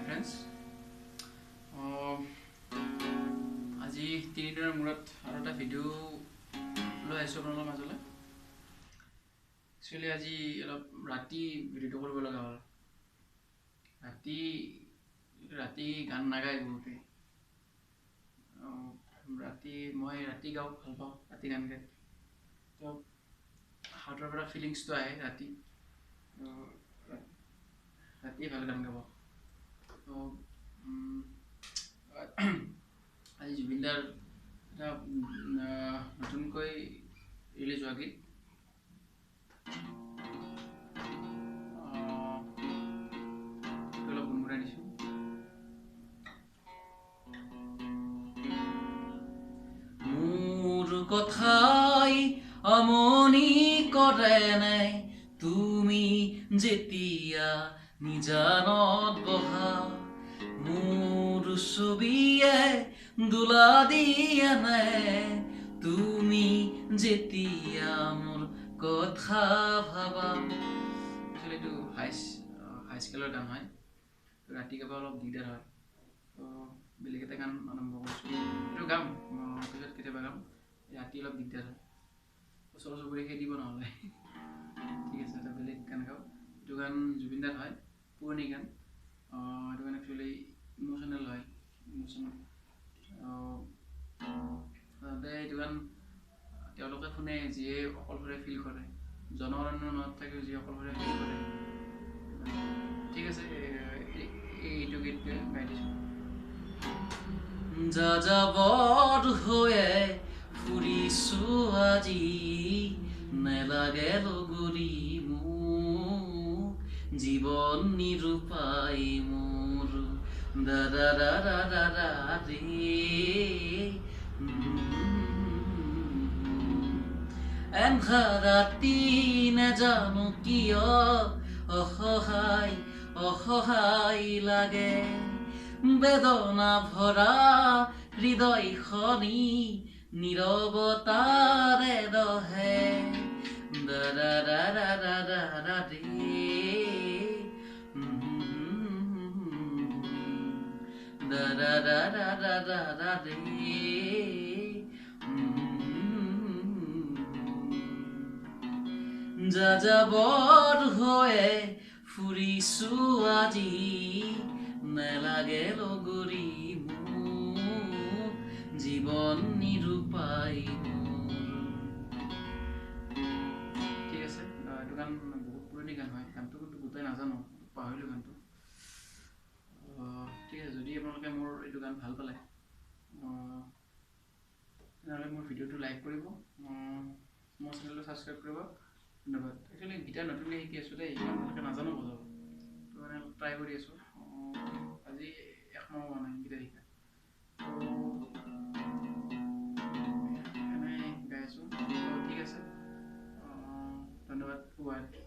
Friends. আজি তিনিদিনৰ মূৰত আৰু এটা ভিডিঅ' লৈ আহিছোঁ আপোনালোকৰ মাজলৈ। একচুৱেলি আজি অলপ ৰাতি ভিডিঅ'টো কৰিব লগা হ'ল। ৰাতি ৰাতি গান নাগায় বহুতে। ৰাতি মই ৰাতি গাওঁ ভাল পাওঁ, ৰাতি গান গাই তো হাৰ্টৰ পৰা ফিলিংছটো আহে ৰাতি। ৰাতিয়ে ভাল গান গাব। তো আজি জুবিনদাৰ এটা নতুনকৈ ৰিলিজ হোৱা গীত অলপ গুণগুণাই দিছোঁ। মোৰ কথাই আমনি কৰে তুমি যেতিয়া নিজানত বহা, মোৰ ছবিয়ে দোলা দিয়ে নে তুমি যেতিয়া মোৰ কথা ভাবা। একচুৱেলি এইটো হাই স্কেলৰ গান হয়, ৰাতি গাব অলপ দিগদাৰ হয়, তো বেলেগ এটা গান আৰম্ভ কৰিছোঁ। এইটো গাম পিছত কেতিয়াবা গাম, ৰাতি অলপ দিগদাৰ হয়, ওচৰ চুবুৰীয়া খেদিব নহ'লে। ঠিক আছে, এটা বেলেগ গান গাওঁ। এইটো গান জুবিনদাৰ হয়, পুৰণি গান। এইটো গান একচুৱেলি ইম'চনেল হয়, ইম'চনেল। সাধাৰণতে এইটো গান তেওঁলোকে শুনে যিয়ে অকলশৰে ফিল কৰে, জনঅৰণ্যৰ মাজত থাকিও যিয়ে অকলশৰে ফিল কৰে। ঠিক আছে, এইটো গীত গাই দিছোঁ। যাযাবৰ হৈয়ে ফুৰিছো আজি, নেলাগে লগৰী মোক, জীৱন নিৰূপাই মোৰ। দাদা দাদা দাদা ৰে, এন্ধাৰ ৰাতি নেজানো কিয় অসহায় অসহায় লাগে, বেদনা ভৰা হৃদয়খনি নীৰৱতাৰে দহে। দাদা দাদা দাদা ৰে, দাদা দাদা দাদা ৰে, যাযাবৰ হৈয়ে ফুৰিছো আজি, নেলাগে লগৰী মোক, জীৱন নিৰূপাই মোৰ। ঠিক আছে, এইটো গান বহুত পুৰণি গান হয়, গানটো কিন্তু গোটেই নাজানো, পাহৰিলোঁ গানটো। ঠিক আছে, যদি আপোনালোকে মোৰ এইটো গান ভাল পালে তেনেহ'লে মোৰ ভিডিঅ'টো লাইক কৰিব, মোৰ চেনেলটো ছাবস্ক্ৰাইব কৰিব। ধন্যবাদ। একচুৱেলি গীটাৰ নতুনকৈ শিকি আছোঁ দেই, ইমান ভালকৈ নাজানো বজাব, তো মানে ট্ৰাই কৰি আছোঁ। আজি একমাহ হোৱা নাই গীটাৰ শিকা, তো এনেই গাই আছোঁ। ঠিক আছে, ধন্যবাদ। শুভৰাত্ৰি।